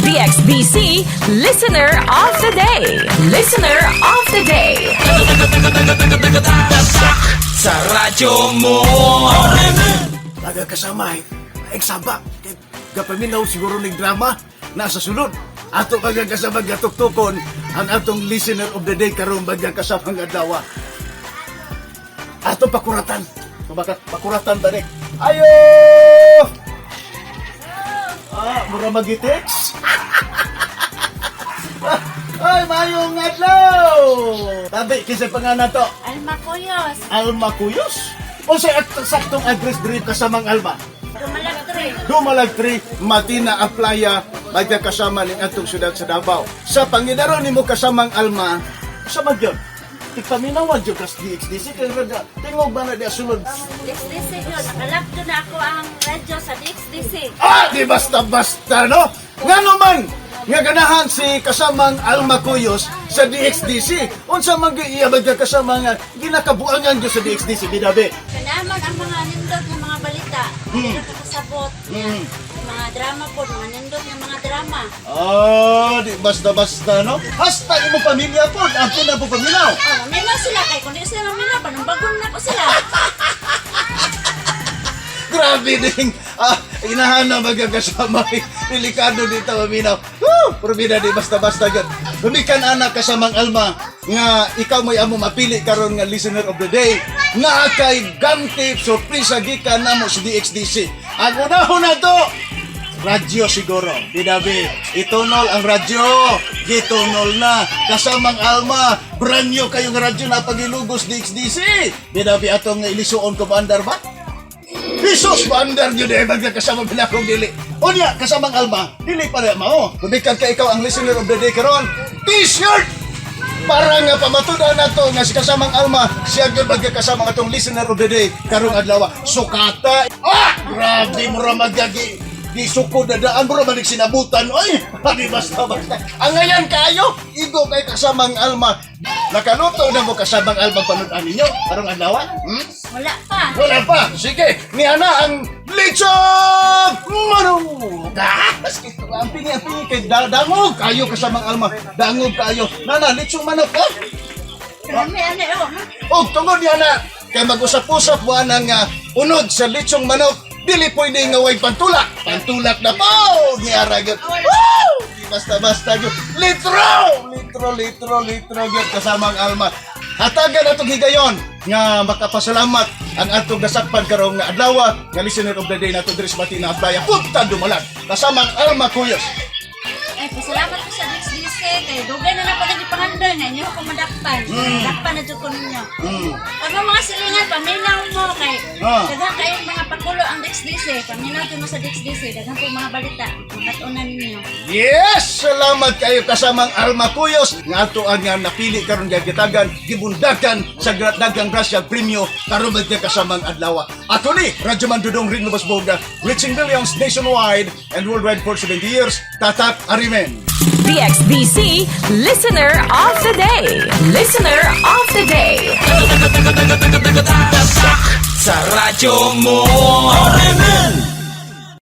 DXDC Listener of the Day. Listener of the Day. Sa radyo mo. Taga kasama eh. Ay saba. Kay gapaminaw siguro ning drama nasa sulod. Ato kang kasama gatuktukon ang atong listener of the day karon bagya kasama nga adlaw. Ato pakuratan. Baka pakuratan ba ni? Ayo! Ah, mura magitex. Ay, mayong adlaw! Tabi, kinsa pangalan to? Alma Cuyos. Alma Cuyos? O sa saktong address diri kasamang Alma? Dumalag 3. Dumalag 3, Matina Aplaya, bagya kasama ning atong syudad sa Davao. Sa panginaro nimo kasamang Alma, sa magyod. Tigpaminawan jud kas DXDC kay raga tingog ba na di sulod. DXDC yun. Nakalapdo na ako ang radyo sa DXDC. Ah, di basta-basta, no? Ngano man nga ganahan si kasamang Alma Cuyos sa DXDC. Unsa man gyud iya bagya kasama nga ginakabuangan gyud sa DXDC bidabe? Kanaman ang mga nindot ng mga balita. Hindi na kakasabot. Mga drama po, mga nindot ng mga drama. Ah, di basta-basta, no? Hasta imo pamilya po, ato na po paminaw. Oh, maminaw sila kay kung di sila maminaw, panumbagon na ko sila. Grabe ding inahan na magkakasama. Delikado dito maminaw. Woo! Probida di basta-basta gyud. Gumikan anak kasamang Alma nga ikaw mo'y amo mapili karon nga listener of the day nga kay ganti sorpresa gikan namo sa DXDC. Ang unahon na to, radyo siguro. Bidabi, itunol ang radyo. Gitunol na. Kasamang Alma, brand new kayong radyo na pagilugos DXDC. Bidabi, atong ilisuon ko ba andar ba? Jesus, paandar nyo na eh, kasama pinakong dili. Unya, kasamang Alma, dili pa na mao. Gumikan ka ikaw ang listener of the day karon. T-shirt! Para nga pamatudan na to nga si kasamang Alma, siya gyud magkakasama atong listener of the day karong adlaw. Sukata. Ah! Grabe mo ra magagi. Di suko dadaan mo ra man sinabutan. Oy, di basta basta. Ang ngayon kayo, igo kay kasamang Alma. Nakaluto na mo kasamang Alma panud-an ninyo karong adlaw? Hmm? Wala pa. Wala pa. Sige, niya na ang lechon manok. Ah, ito ang pingi kay dangog kayo kasamang Alma. Dangog kayo. Nana, lechon manok ha. Kami ano oh. Og tungod niya na kay mag-usap-usap wa nang unod sa lechong manok. Dili pwede nga way pantulak. Pantulak na po. Niya ra gyud. Woo! Di basta-basta gyud. Litro! Litro, litro, litro gyud kasamang Alma. Hatagan atong higayon nga makapasalamat ang atong nasakpan karong nga adlaw nga listener of the day nato diri sa Matina Aplaya, Punta Dumalag. Kasamang Alma Cuyos. Ay, pasalamat ko sa DXDC kay dugay na na po nagipangandoy nga inyo ako madakpan. Dakpan na jud ko ninyo. Pag mga silingan, paminaw mo kay daghan kayong mga pakulo ang DXDC. Paminaw jud mo sa DXDC, daghan po mga balita makatunan ninyo. Yes! Salamat kayo kasamang Alma Cuyos nga ato ang nga napili karon nga gitagan gibundakan sa dagang grasya premyo karon nga kasamang adlaw. Ato ni Radyo Mandudong Ring Lubos Boga, reaching millions nationwide and worldwide for 70 years. Tatak Arimen. DXDC Listener of the Day. Listener of the Day. Sa radyo mo.